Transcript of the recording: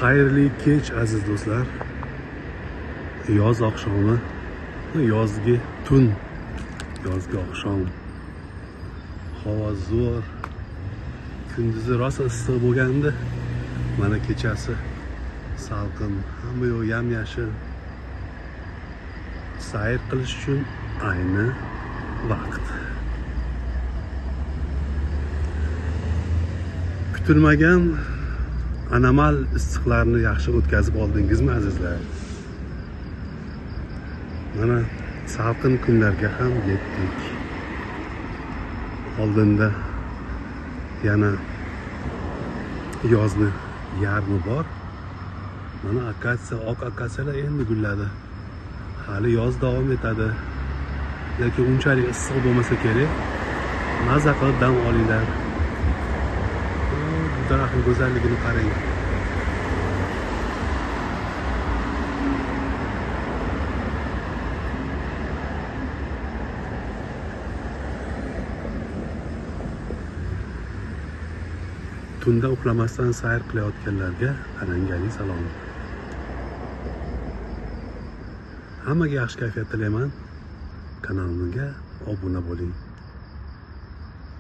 Xayrli kech aziz do'stlar. Yoz oqshomi, yozgi tun, yozgi oqshom. Havo zo'r. Kunduzi rosa issiq bo'lgandi. Mana kechasi salqin, hamma yoq yam-yashil. Sayr qilish uchun ayni vaqt. Kutilmagan anomal issiqlarni yaxshi o'tkazib oldingizmi azizlar? Mana salqin kunlarga ham yetdik. Oldinda yana yozni yarmi bor. Mana akatsiya, oq akatsiyalar endi gulladi. Hali yoz davom etadi. Lekin unchalik issiq bo'lmasa kerak. Maza qilib dam olinglar. Bu daraxtning go'zalligini qarang. Tunda uxlamasdan sayr qilayotganlarga alangali salom. Hammaga yaxshi kayfiyat tilayman. Kanalimga obuna bo'ling.